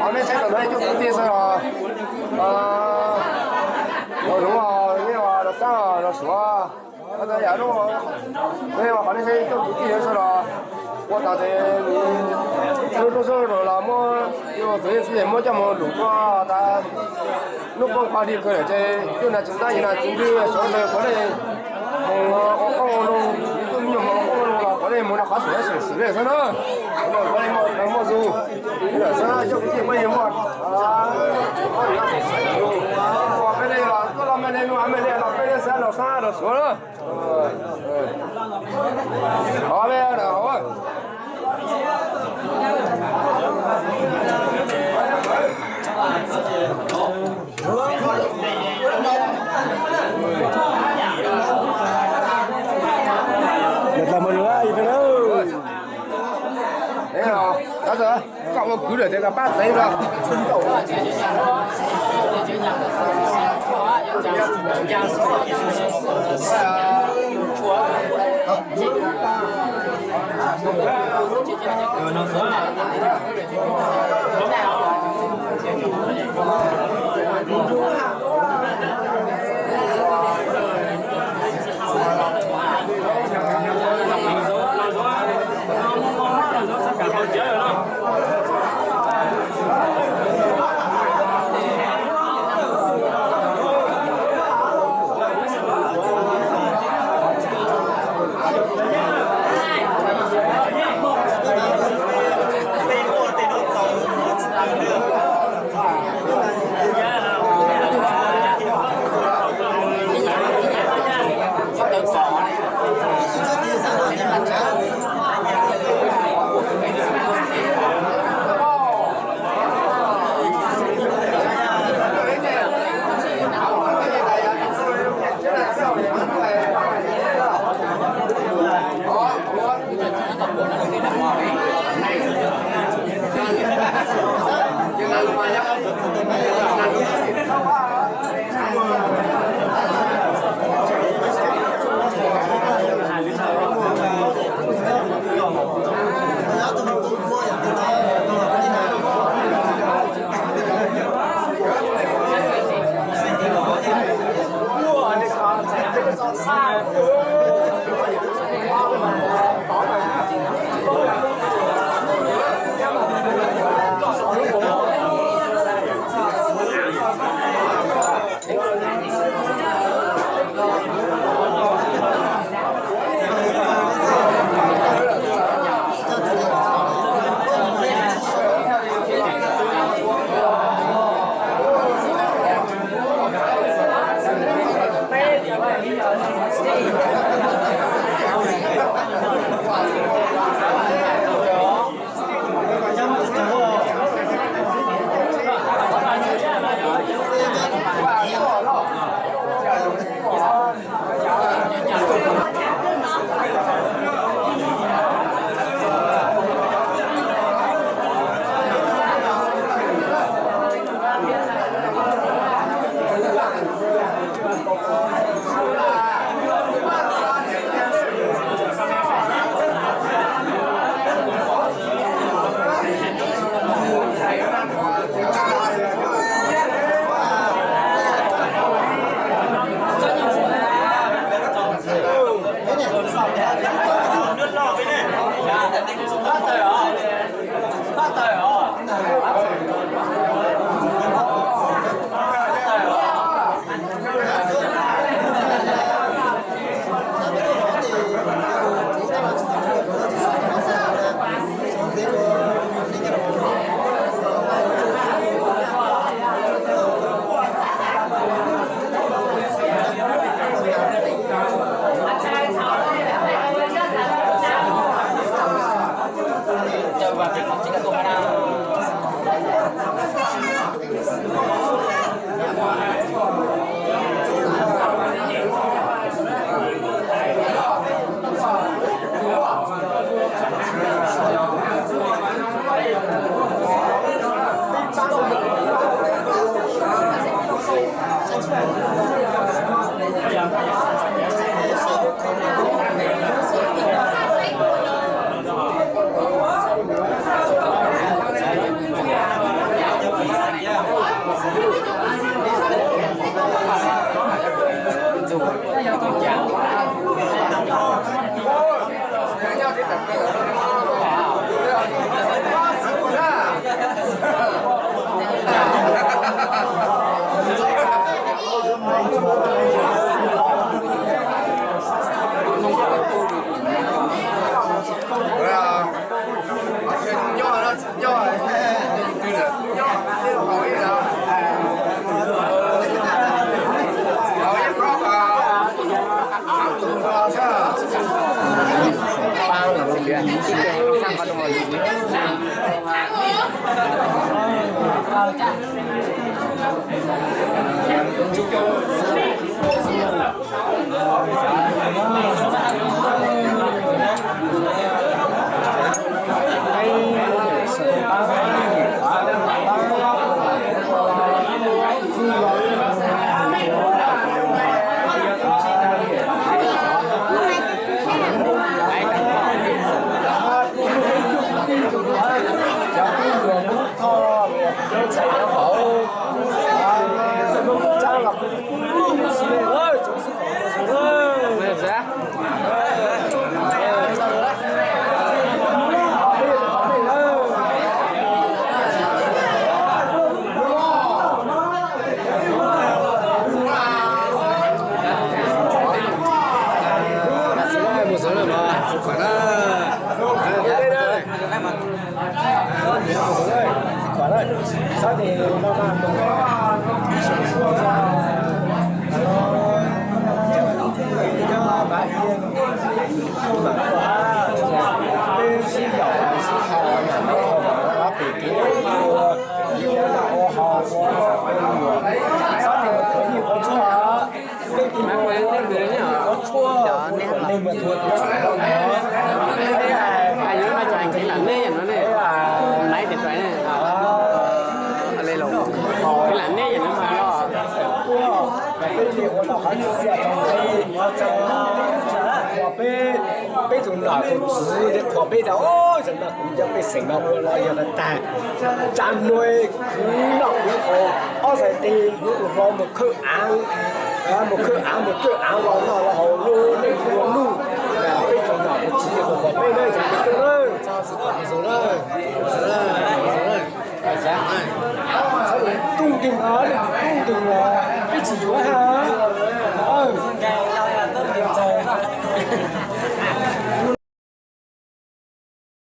Qhov nej saib tam no ib co kwv tij xwb los, los Hmoob, nej los Xab los Suav, yam no, qhov nej saib ib co kwv tij xwb los, ua tas tes nws lub roob zeb rau los muab ib co txiv txij muab coj mus lum tuaj tas. Lub poob qhov dig kawg lawm ces cuaj nas tsis ntab yim nas tsis ntwg sawv daws puav leej mus ua qoob ua loo, tus me nyuam mus ua qoob ua loo los puav leej mus rau qhov xwm xwm xwm li xwb na. Puav leej muaj zug xwb, coj kwv tij muaj muaj peb leeg los tuaj los me leeg nua me leeg los peb leeg xav los Xab los Suav na. Koj ua kwv lawm ces koj pab txeev los. Peb, peb tus nom tus tswv qhuas peb tias, o, yog no kuv cov pej xeem no ua los yog tag, tsa muag kuv noj kuv haus, ob xais tes yuav tus hluas mus khawb av, mus khawb av mus khawb av los noj los haus lub neej ua luj. Peb tus nom tus tswv qhuas peb na, yog peb tub na. Tub nkeeg os, tub nkeeg os, peb tsis yuav ha.